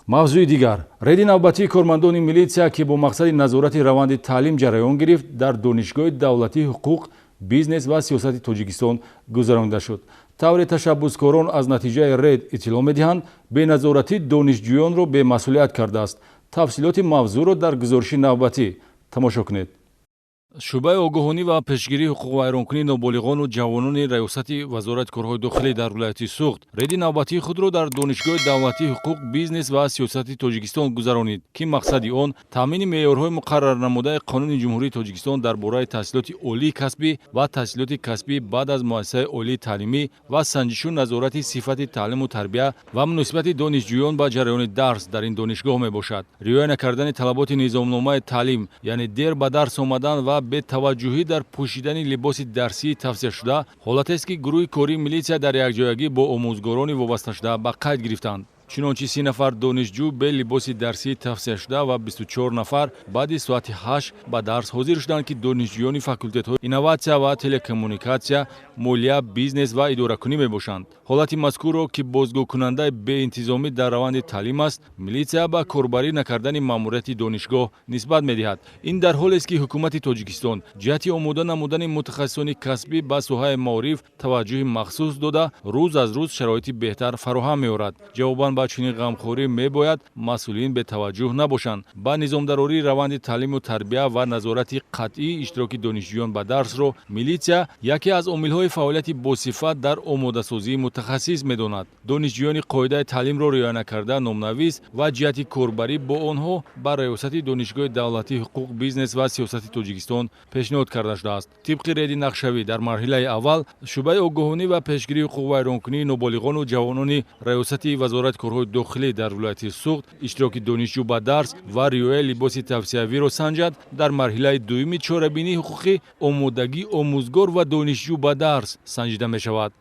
Мавзӯи дигар: рейди навбатии кормандони милитсия, ки бо мақсади назорати раванди таълим ҷараён гирифт, дар Донишгоҳи давлатии ҳуқуқ, бизнес ва сиёсати Тоҷикистон гузаронида шуд. Тавре ташаббускорон аз натиҷаи рейд иттилоъ медиҳанд, беназоратӣ донишҷӯёнро бемасъулият кардааст. Тафсилоти мавзӯъро дар гузориши навбатӣ тамошо кунед. Шӯъбаи огоҳонӣ ва пешгирии ҳуқуқвайронкунии ноболиғону ҷавонони Раёсати Вазорати корҳои дохилӣ дар вилояти Суғд рейди навбатии худро дар Донишгоҳи давлатии ҳуқуқ, бизнес ва сиёсати Тоҷикистон гузаронид, ки мақсади он таъмини меъёрҳои муқаррарнамудаи Қонуни Ҷумҳурии Тоҷикистон дар бораи таҳсилоти олии касбӣ ва таҳсилоти касбӣ баъд аз муассисаи олии таълимӣ ва санҷишу назорати сифати таълиму тарбия ва муносибати донишҷӯён ба ҷараёни дарс дар ин донишгоҳ мебошад. Риоя накардани талаботи низомномаи таълим, яъне дер ба дарс омадан ва бетаваҷҷӯҳӣ дар пӯшидани либоси дарсии тавсияшуда, ҳолатест, ки гурӯҳи кории милитсия дар якҷоягӣ бо омӯзгорони вобасташуда ба қайд гирифтанд. Чунончи, 30 нафар донишҷӯ бе либоси дарсии тавсияшуда ва 24 нафар баъди соати 8 ба дарс ҳозир шуданд, ки донишҷӯёни факултетҳои инноватсия ва телекоммуникатсия, молия, бизнес ва идоракунӣ мебошанд. Ҳолати мазкурро, ки бозгӯкунандаи беинтизомӣ дар раванди таълим аст, милитсия ба корбарӣ накардани маъмурияти донишгоҳ нисбат медиҳад. Ин дар ҳолест, ки ҳукумати Тоҷикистон ҷиҳати омода намудани мутахассисони касбӣ ба соҳаи маориф таваҷҷӯҳи махсус дода, рӯз аз рӯз шароити беҳтар фароҳам меорад. Ҷавобан ба чунин ғамхорӣ, мебояд масъулин бетаваҷҷӯҳ набошанд. Ба низомдарории раванди таълиму тарбия ва назорати қатъии иштироки донишҷӯён ба дарсро милитсия яке аз омилҳои фаъолияти босифат дар омодасозии мутахассис медонад. Донишҷӯёни қоидаи таълимро риоя накарда номнавис ва ҷиҳати корбарӣ бо онҳо ба Раёсати Донишгоҳи давлатии ҳуқуқ, бизнес ва сиёсати Тоҷикистон пешниҳод карда шудааст. Тибқи рейди нақшавӣ, дар марҳилаи аввал шӯъбаи огоҳонӣ ва пешгирии ҳуқуқвайронкунии ноболиғону ҷавонони Раёсати Вазорати корҳои дохилӣ дар вилояти Суғд иштироки донишҷӯ ба дарс ва риояи либоси тавсиявиро санҷад. Дар марҳилаи дуюми чорабинии ҳуқуқӣ омодагии омӯзгор ва донишҷӯ ба дарс санҷида мешавад.